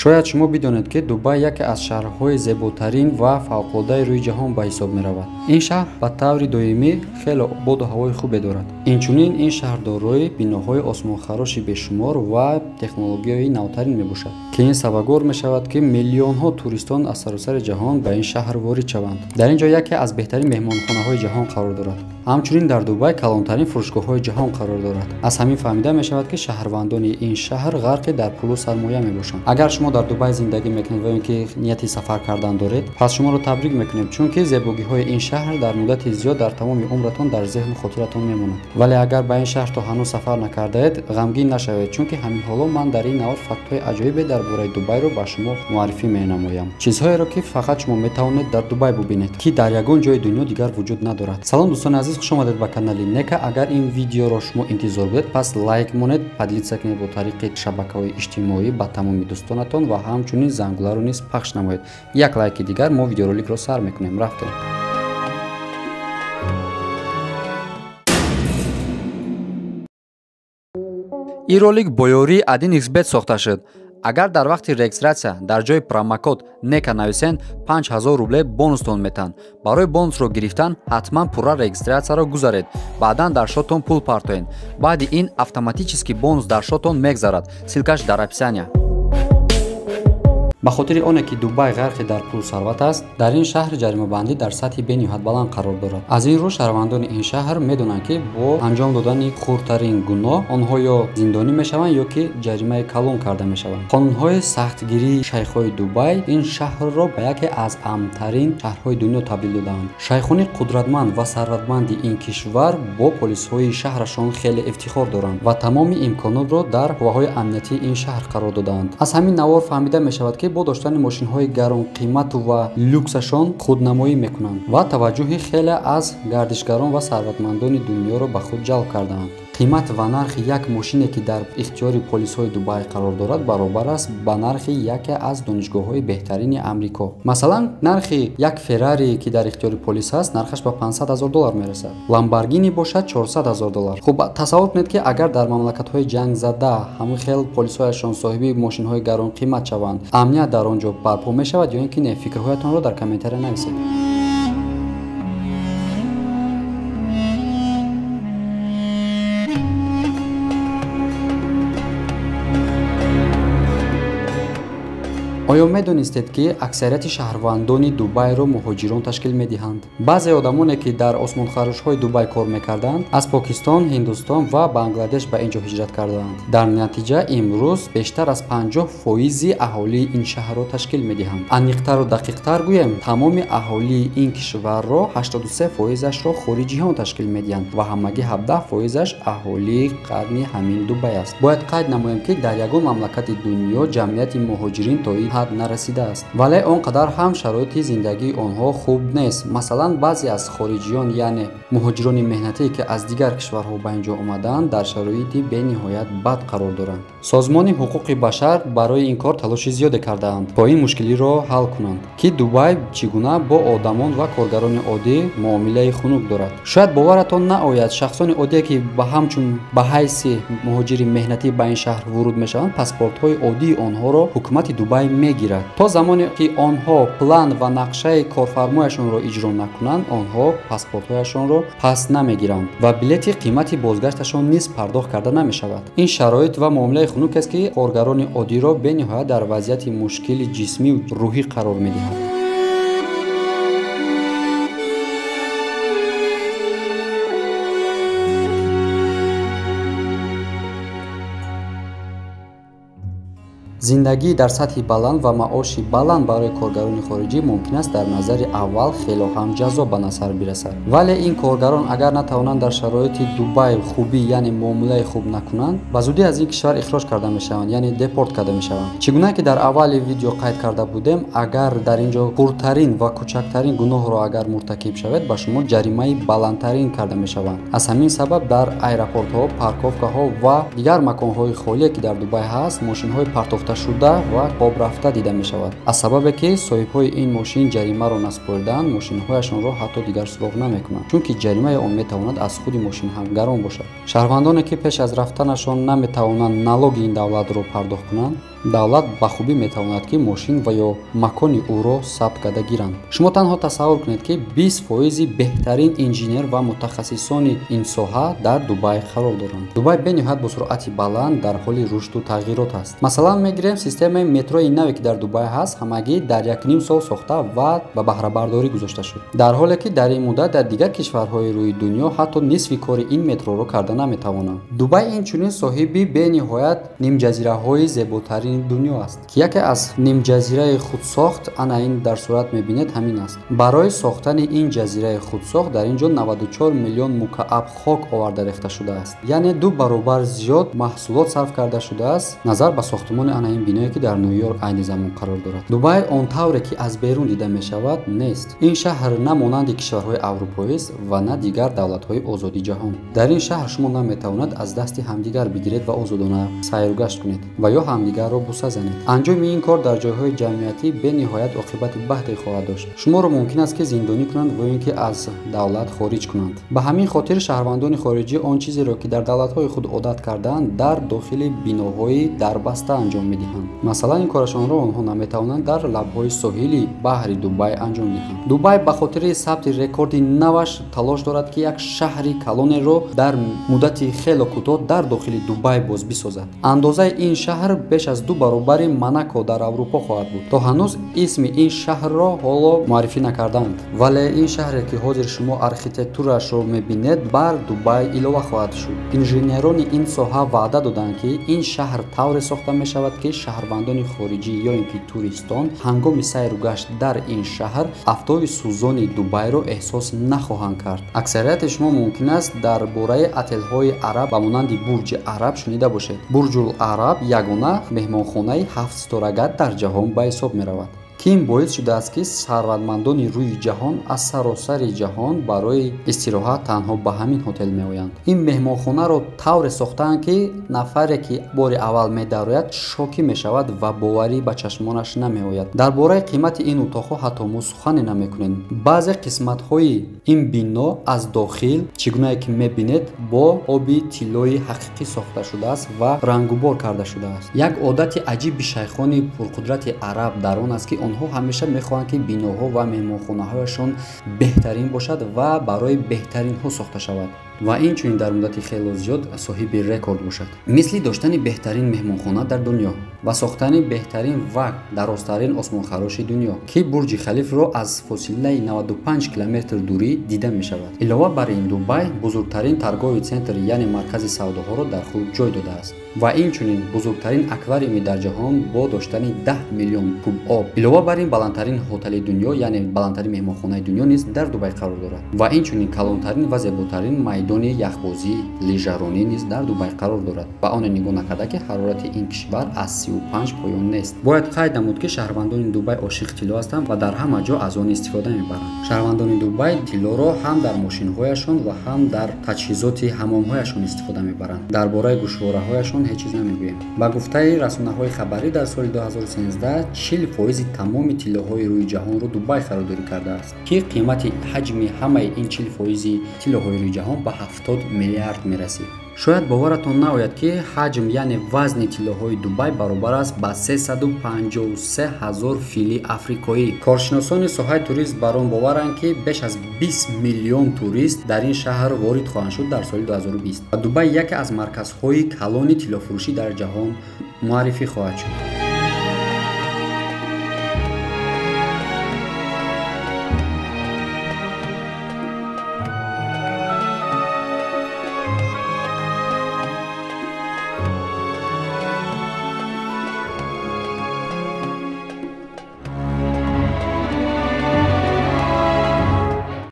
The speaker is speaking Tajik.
Шояд шумо бидонед, ки Дубай яке аз шаҳрҳои зеботарин ва фавқулодаи рӯи ҷаҳон ба ҳисоб меравад. Ин шаҳр ба таври доимӣ хеле боду ҳавои хубе дорад. Инчунин ин шаҳр дорои биноҳои осмонхароши бешумор ва технологияи навтарин мебошад, ки ин сабабгор мешавад, ки миллионҳо туристон аз саросари ҷаҳон ба ин шаҳр ворид шаванд. Дар ин ҷо яке аз беҳтарин меҳмонхонаҳои ҷаҳон қарор дорад. Ҳамчунин дар Дубай калонтарин фурӯшгоҳҳои ҷаҳон қарор дорад. Аз ҳамин фаҳмида мешавад, ки шаҳрвандони ин шаҳр ғарқи дар пулу сармоя мебошанд. Агар шумо дар Дубай зиндагӣ мекунед ва ё ин ки нияти сафар кардан доред, пас шуморо табрик мекунем, чунки зебогиҳои ин шаҳр дар муддати зиёд дар тамоми умратон дар зеҳну хотиратон мемонад. Вале агар ба ин шаҳр то ҳанӯз сафар накардаед, ғамгин нашавед, чунки ҳамин ҳоло ман дар ин навор фактҳои аҷоибе дар бораи Дубайро ба шумо муаррифӣ менамоям. Чизҳоеро, ки фақат шумо метавонед дар Дубай бубинед, ки дар ягон ҷои дунё дигар вуҷуд надорад. Салом дӯстони азиз, хуш омадед ба канали Нека. Агар ин видеоро шумо интизор будед, пас лайк монед, поделиться кунед бо тариқи шабакаҳои иҷтимоӣ ба тамоми дӯстонатон ва ҳамчунин зангуларо низ пахш намоед. Як лайки дигар мо видеороликро сар мекунем. Рафтем. Ин ролик бо ёрии 1xBet сохта шуд. Агар дар вақти регистратсия дар ҷои промокод НЕКА нависен, 5000 рубле бонустон метаҳанд. Барои бонусро гирифтан ҳатман пурра регистратсияро гузаред, баъдан дар шотон пул партоед. Баъди ин автоматически бонус дар шотон мегзарад. Ссылкаш дар описания. Ба хотири оне ки Дубай ғарқи дар пулу сарват аст, дар ин шаҳр ҷаримабандӣ дар сатҳи бениҳоят баланд қарор дорад. Аз ин рӯ шаҳрвандони ин шаҳр медонанд, ки бо анҷом додани хурдтарин гуноҳ онҳо ё зиндонӣ мешаванд ё ки ҷаримаи калон карда мешаванд. Қонунҳои сахтгирии шайхҳои Дубай ин шаҳрро ба яке аз амнтарин шаҳрҳои дунё табдил додаанд. Шайхони қудратманд ва сарватманди ин кишвар бо полисҳои шаҳрашон хеле ифтихор доранд ва тамоми имконотро дар қувваҳои амниятии ин шаҳр қарор додаанд. Аз ҳамин навор фаҳмида мешавад, ки бо доштани мошинҳои гаронқимату ва люксашон худнамоӣ мекунанд ва таваҷҷӯҳи хеле аз гардишгарон ва сарватмандони дунёро ба худ ҷалб кардаанд. Қимат ва нархи як мошине, ки дар ихтиёри полисҳои Дубай қарор дорад, баробар аст ба нархи яке аз донишгоҳҳои беҳтарини Амрико. Масалан, нархи як Феррари, ки дар ихтиёри полис аст, нархаш ба 500 000 доллар мерасад. Ламборгини бошад 400 000 доллар. Хуб, тасаввур кунед, ки агар дар мамлакатҳои ҷангзада ҳамин хел полисҳояшон соҳиби мошинҳои гаронқимат шаванд, амният дар он ҷо барпо мешавад ё ин ки не? Фикрҳоятонро дар комментария нависед. Оё медонистед, ки аксарияти шаҳрвандони Дубайро муҳоҷирон ташкил медиҳанд? Баъзе одамоне, ки дар осмонхарошҳои Дубай кор мекарданд, аз Покистон, Ҳиндустон ва Бангладеш ба ин ҷо ҳиҷрат кардаанд. Дар натиҷа имрӯз бештар аз 50% аҳолии ин шаҳрро ташкил медиҳанд. Аниқтару дақиқтар гӯем, тамоми аҳолии ин кишварро 83%-ашро хориҷиҳон ташкил медиҳанд ва ҳамагӣ 17%-аш аҳолии қарни ҳамин Дубай аст. Бояд қайд намоем, ки дар ягон мамлакати дунё ҷамъияти муҳоҷирин то ин ҳад нарасидааст, вале он қадар ҳам шароити зиндагии онҳо хуб нест. Масалан, баъзе аз хориҷиён, яъне муҳоҷирони меҳнатӣ, ки аз дигар кишварҳо ба ин ҷо омадаанд, дар шароити бениҳоят бад қарор доранд. Созмони ҳуқуқи башар барои ин кор талоши зиёде кардаанд, то ин мушкилиро ҳал кунанд, ки Дубай чӣ гуна бо одамон ва коргарони оддӣ муомилаи хунук дорад. Шояд боваратон наояд, шахсони оддие, ки ба ҳамчун ба ҳайси муҳоҷири меҳнатӣ ба ин шаҳр вуруд мешаванд, паспортҳои оддии онҳоро ҳукумати Дубай мегирад. То замоне ки онҳо план ва нақшаи корфармояшонро иҷро накунанд, онҳо паспортҳояшонро пас намегиранд ва билети қимати бозгашташон низ пардохт карда намешавад. Ин шароит ва муомилаи хунук аст, ки коргарони оддиро бениҳоят дар вазъияти мушкили ҷисмию рӯҳӣ қарор медиҳад. Зиндагӣ дар сатҳи баланд ва маоши баланд барои коргарони хориҷӣ мумкин аст дар назари аввал хело ҳам ҷаззоб ба назар бирасад. Вале ин коргарон агар натавонанд дар шароити Дубай хубӣ, яъне муомилаи хуб накунанд, ба зудӣ аз ин кишвар ихроҷ карда мешаванд, яъне депорт карда мешаванд. Чӣ гуна ки дар аввали видео қайд карда будем, агар дар ин ҷо хурдтарин ва кӯчактарин гуноҳро агар муртакиб шавед, ба шумо ҷаримаи баландтарин карда мешаванд. Аз ҳамин сабаб дар аэропортҳо, парковкаҳо ва дигар маконҳои холие, ки дар Дубай ҳаст, мошинҳои партофта шуда ва хоб рафта дида мешавад. Аз сабабе ки соҳибҳои ин мошин ҷаримаро насупоридаанд, мошинҳояшонро ҳатто дигар суроғ намекунанд, чунки ҷаримаи он метавонад аз худи мошин ҳам гарон бошад. Шаҳрвандоне, ки пеш аз рафтанашон наметавонанд налоги ин давлатро пардохт кунанд, Давлат ба хубӣ метавонад, ки мошин ва ё макони ӯро сабт карда гиранд. Шумо танҳо тасаввур кунед, ки 20% беҳтарин инженер ва мутахассисони ин соҳа дар Дубай қарор доранд. Дубай бениҳоят бо суръати баланд дар ҳоли рушду тағйирот аст. Масалан, мегирем системаи метрои наве, ки дар Дубай ҳаст, ҳамагӣ дар 1,5 сол сохта ва ба баҳрабардорӣ гузошта шуд, дар ҳоле ки дар ин муддат дар дигар кишварҳои рӯи дунё ҳатто нисфи кори ин метроро карда наметавонанд. Дубай инчунин соҳиби бениҳоят нимҷазираҳои зеботарини дунё аст, ки яке аз нимҷазираи худсохт ана ин дар сурат мебинед ҳамин аст. Барои сохтани ин ҷазираи худсохт дар ин ҷо 94 миллион мукааб хок оварда рехта шудааст, яъне 2 баробар зиёд маҳсулот сарф карда шудааст назар ба сохтумони ана ин биное, ки дар Ню-Йорк айни замон қарор дорад. Дубай он тавре ки аз берун дида мешавад нест. Ин шаҳр на монанди кишварҳои аврупоист ва на дигар давлатҳои озоди ҷаҳон. Дар ин шаҳр шумо наметавонад аз дасти ҳамдигар бигиред ва озодона сайру гашт кунед ва ё ҳамдигарро буса занед. Анҷоми ин кор дар ҷойҳои ҷамъиятӣ бениҳоят оқибати баҳде хоҳад дошт. Шуморо мумкин аст, ки зиндонӣ кунанд ва ин ки аз давлат хориҷ кунанд. Ба ҳамин хотир шаҳрвандони хориҷӣ он чизеро, ки дар давлатҳои худ одат кардаанд, дар дохили биноҳои дарбаста анҷом медиҳанд. Масалан, ин корашонро онҳо наметавонанд дар лабҳои соҳили баҳри Дубай анҷом диҳанд. Дубай ба хотири сабти рекорди наваш талош дорад, ки як шаҳри калонеро дар муддати хело кӯтоҳ дар дохили Дубай боз бисозад. Андозаи ин шаҳр беш аз 2 баробари Монако дар Аврупо хоҳад буд. То ҳанӯз исми ин шаҳрро ҳоло муаррифӣ накардаанд, вале ин шаҳре, ки ҳозир шумо архитектураашро мебинед, бар Дубай илова хоҳад шуд. Инженерони ин соҳа ваъда доданд, ки ин шаҳр тавре сохта мешавад, ки шаҳрвандони хориҷӣ ё ин ки туристон ҳангоми сайру гашт дар ин шаҳр афтови сӯзони Дубайро эҳсос нахоҳанд кард. Аксарияти шумо мумкин аст дар бораи отелҳои араб ба монанди Бурҷи Араб шунида бошед. Бурҷул Араб ягона меҳмонхонаи 7-ситорага дар ҷаҳон ба ҳисоб меравад, ки ин боис шудааст, ки сарватмандони рӯи ҷаҳон аз саросари ҷаҳон барои истироҳат танҳо ба ҳамин ҳотел меоянд. Ин меҳмонхонаро тавре сохтаанд, ки нафаре, ки бори аввал медарояд, шокӣ мешавад ва боварӣ ба чашмонаш намеояд. Дар бораи қимати ин утоқҳо ҳатто мо сухане намекунем. Баъзе қисматҳои ин бино аз дохил, чӣ гунае ки мебинед, бо оби тиллои ҳақиқӣ сохта шудааст ва рангубор карда шудааст. Як одати аҷиби шайхони пурқудрати араб дар он аст, ки онҳо ҳамеша мехоҳанд, ки биноҳо ва меҳмонхонаҳояшон беҳтарин бошад ва барои беҳтаринҳо сохта шавад ва инчунин дар муддати хело зиёд соҳиби рекорд бошад, мисли доштани беҳтарин меҳмонхона дар дунё ва сохтани беҳтарин ва дарозтарин осмонхароши дунё, ки Бурҷи Халифро аз фосилаи 95 километр дурӣ дида мешавад. Илова бар ин, Дубай бузургтарин торговый центр, яъне маркази савдоҳоро дар худ ҷой додааст ва инчунин бузургтарин аквариуми дар ҷаҳон бо доштани 10 миллион куб об. Илова бар ин, баландтарин ҳотели дунё, яъне баландтарин меҳмонхонаи дунё низ дар Дубай қарор дорад ва инчунин калонтарин ва зеботарин майдони яхбозӣ лижаронӣ низ дар Дубай қарор дорад ва оне нигоҳ накарда, ки ҳарорати ин кишвар аз 35 поён нест. Бояд қайд намуд, ки шаҳрвандони Дубай ошиқи тилло ҳастанд ва дар ҳама ҷо аз он истифода мебаранд. Шаҳрвандони Дубай тиллоро ҳам дар мошинҳояшон ва ҳам дар таҷҳизоти ҳамомҳояшон истифода мебаранд. Дар бораи гӯшвораҳояшон ҳеҷ чиз намегӯем. Ба гуфтаи расонаҳои хабарӣ, дар соли 2013 40% тамоми тиллоҳои рӯи ҷаҳонро Дубай харидорӣ кардааст, ки қимати ҳаҷми ҳамаи ин 40% тиллоҳои рӯи ҷаҳон ба 70 миллиард мерасид. Шояд боваратон наояд, ки ҳаҷм, яъне вазни тиллоҳои Дубай баробар аст ба 353 ҳазор фили африкоӣ. Коршиносони соҳаи туризм бар он боваранд, ки беш аз 20 миллион турист дар ин шаҳр ворид хоҳанд шуд дар соли 2020 ва Дубай яке аз марказҳои калони тиллофурӯшӣ дар ҷаҳон муаррифӣ хоҳад шуд.